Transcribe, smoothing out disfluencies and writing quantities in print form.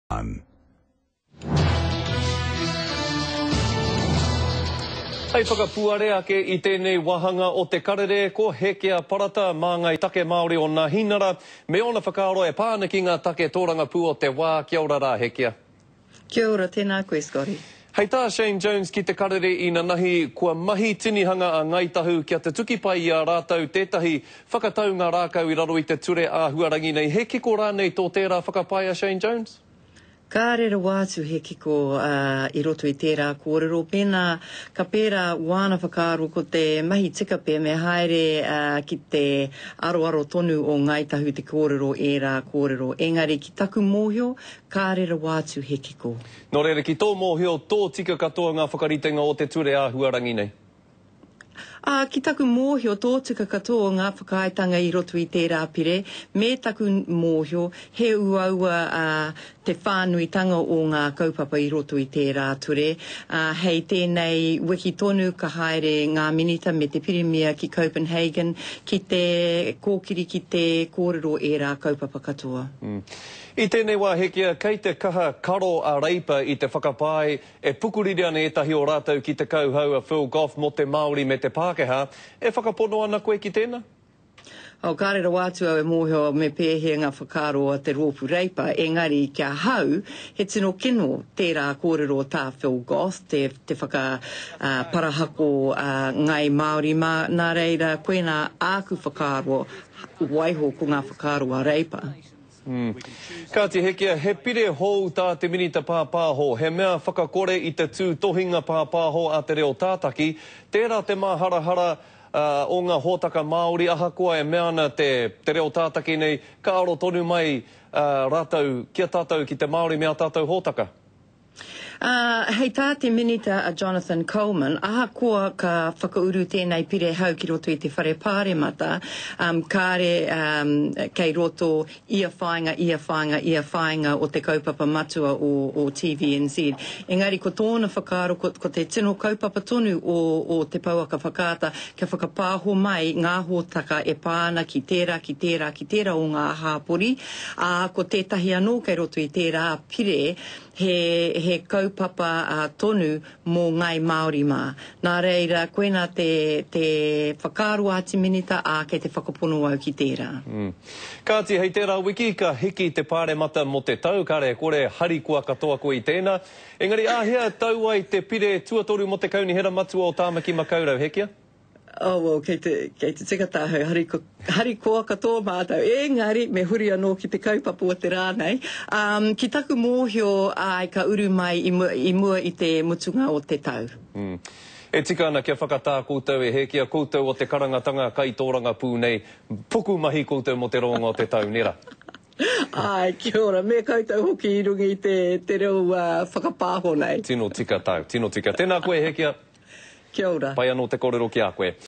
One. Hei whakapuare ake i tēnei wāhanga o Te Karere, ko Hekea Parata, māngai take Māori o Nāhinara, me ōna whakaaro e pā ana ki ngā take tōrangapū o te wā. Kia ora rā, Hekea. Kia ora, tēnā koe, Scotty. Hei tā Shane Jones ki Te Karere inanahi, kua mahi tinihanga a Ngāi Tahu kia tutuki pai i a rātou tētahi whakataunga rākau i raro i te ture āhuarangi nei. He kiko rānei tō tērā whakapae a Shane Jones? Kāre rawa atu he kiko i roto i tērā kōrero. Pēnā ka pērā wāna whakaaro ko te mahi tika pea me haere ki te aroaro tonu o Ngāi Tahu te kōrero ērā kōrero. Engari ki taku mōhio, kāre rawa atu he kiko. Nō reira, ki tō mōhio, tōtika katoa ngā whakaritenga o te ture āhuarangi nei? Ā, ki taku mōhio, tōtika katoa ngā whakaaetanga i roto i tērā pire, me taku mōhio, he uaua, ā, te whānuitanga o ngā kaupapa i roto i tērā ture. Ā, hei tēnei wiki tonu ka haere ngā Minita me te Pirimia ki Copenhagen ki te kōkiri ki te kōrero ērā kaupapa katoa. I tēnei wā Hekia, kei te kaha karo a Reipa i te whakapae e pukuriri ana ētahi o rātou ki te kauhau a Phil Goff mō te Māori me te Pākehā. E whakapono ana koe ki tēnā? Oh, kāre rawa atu au e mōhio me pēhea ngā whakaaro a te rōpū Reipa, engari ki ahau, he tino kino tērā kōrero tā Phil Goff, te, te whaka, ā, parahako a Ngāi Māori mā, nā reira, koinā āku whakaaro, waiho ko ngā whakaaro a Reipa. Kāti Hekia, he pire hou tā te Minita Pāpāho, he mea whakakore i te tūtohinga pāpāho a Te Reo Tātaki, tērā te māharahara o ngā hōtaka Māori ahakoa e mea ana te Te Reo Tātaki nei ka aro tonu mai rātou ki a tātou ki te Māori me ā tātou hōtaka. Ā, hei tā te Minita a Jonathan Coleman, ahakoa ka whakauru tēnei pire hou ki roto i te Whare Pāremata, um, kāre, um, kei roto ia whāinga, ia whāinga, ia whāinga o te kaupapa matua o, o TVNZ. Engari ko tōna whakaaro, ko, ko te tino kaupapa tonu o, o te pouaka whakaata, kia whakapāho mai ngā hōtaka e pā ana ki tērā, ki tērā, ki tērā o ngā hāpori, ā, ko tētahi anō kei roto i tērā pire, He, he kaupapa tonu mō Ngāi Māori mā. Nā reira, koinā te, te whakaaro a te Minita, ā, kei te whakapono au ki tērā. Kāti, hei tērā wiki ka hiki te Pāremata mō te tau, kāre e kore, harikoa katoa koe i tēnā. Engari āhea tau ai te pire tuatoru mō te Kaunihera Matua o Tāmaki Makaurau, Hekia? Oh, well, kei te, kei te tika tāhau, hariko, harikoa katoa mātou, engari me huri anō ki te kaupapa o te rā nei. Um, ki taku mōhio, āe, ka uru mai i mua, i mua i te mutunga o te tau. Mm. E tika ana kia whakatā koutou e hē ki a koutou o te karangatanga kaitōrangapū nei, puku mahi koutou mō te roanga o te tau, nē rā? Āe, kia ora, me koutou hoki i runga i te, te reo uh, whakapāho nei. Tino tika tāu, tino tika. Tēnā koe e Hekia. Kia ora. Pai anō te kōrero ki a koe.